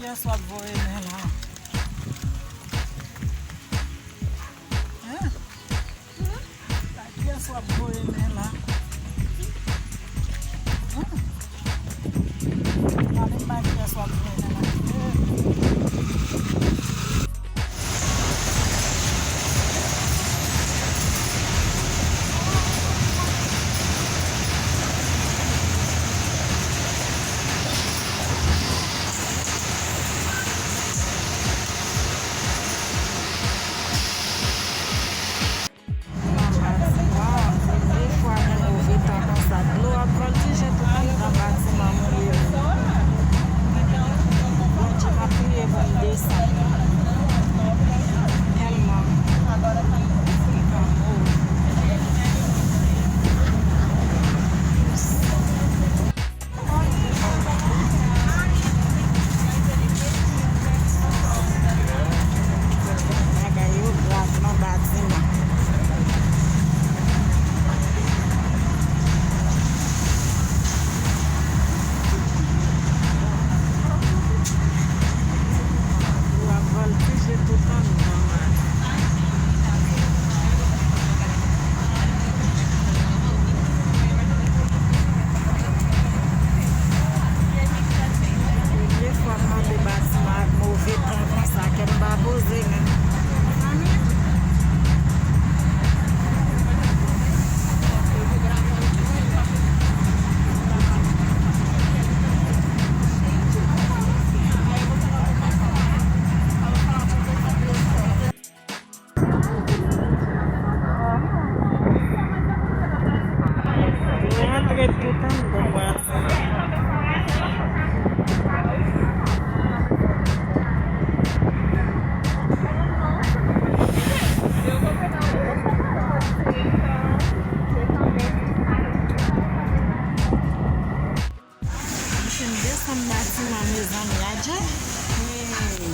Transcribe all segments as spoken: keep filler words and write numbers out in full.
Kiyès w ap voye men la? Hein? Kiyès w ap voye men la? Hein? Gade m bay kiyès w ap voye men la. Premye fwa gen move tan konsa, dlo ap vòltije tout anndan batiman mwen ye. Bondye, m ap priye pou m desann. Tèlman. Bagay yo grav nan batiman. Yo ap vòltije tout anndan, man. Premye fwa m monte batiman ak move tan konsa, kè m pa poze menm. Rantre tout anndan batiman. M fin desann batiman, mezanmi, adje. Hey.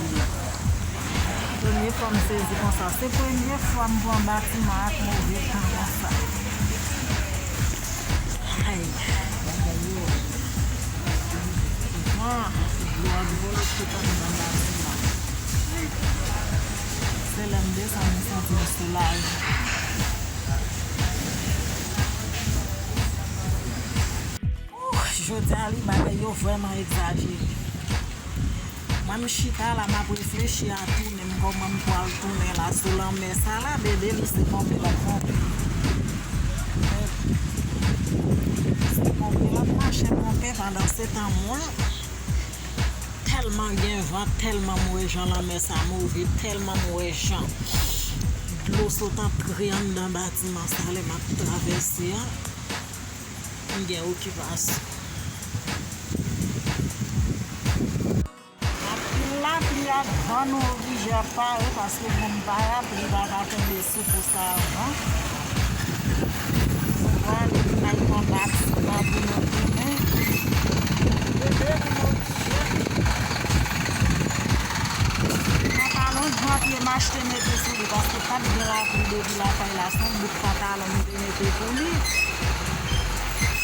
Premye fwa m sezi konsa. Se premye fwa m pran batiman ak move tan konsa. Ay, bagay yo. Van, dlo ap vole tout anndan batiman. Se lè m desann, m santi m soulaje. Ouh, jodi a li bagay yo vrèman egzajere. Mwen m chita la, m ap reflechi a tounen m, kòman m pral tounen la sou lanmè sa la, bebe, li se ponpe l ap ponpe. Se ponpe l ap mache ponpe, pandan se tan mwen tèlman gen van, tèlman m wè jan lanmè sa move, tèlman m wè jan dlo sot antre anndan batiman sa lè m ap travèse a. M gen okipasyon. Anpil lapli ak van nou oblije ap pare paske pou n parapli pa ka tonbe sou kou sa avan. Nou prale, nou al pran batiman pou nou tounen. Leve pou nou tounen. Pantalon djwapye m achte mete sou li paske pa t gen lapli depi lakay la, se yon bout pantalon m te mete pou li.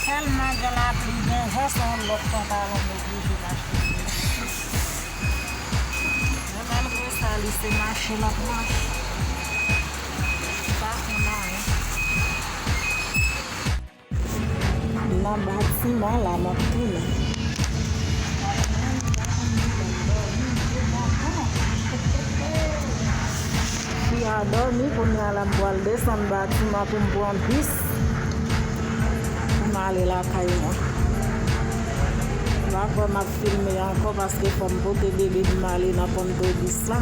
Tèlman gen lapli, gen van, se yon lòt pantalon m oblije m achte. Men malgre sa, li se mache l ap mache. Li pa konn anyen. Nan batiman la, m ap tounen. Fi a dòmi, kounye a la m pral desann batiman pou m pran bis pou m ale lakay mwen. Ou pa kwè m ap filme ankò paske fò m pote bebe pou m ale nan Ponto Bis la.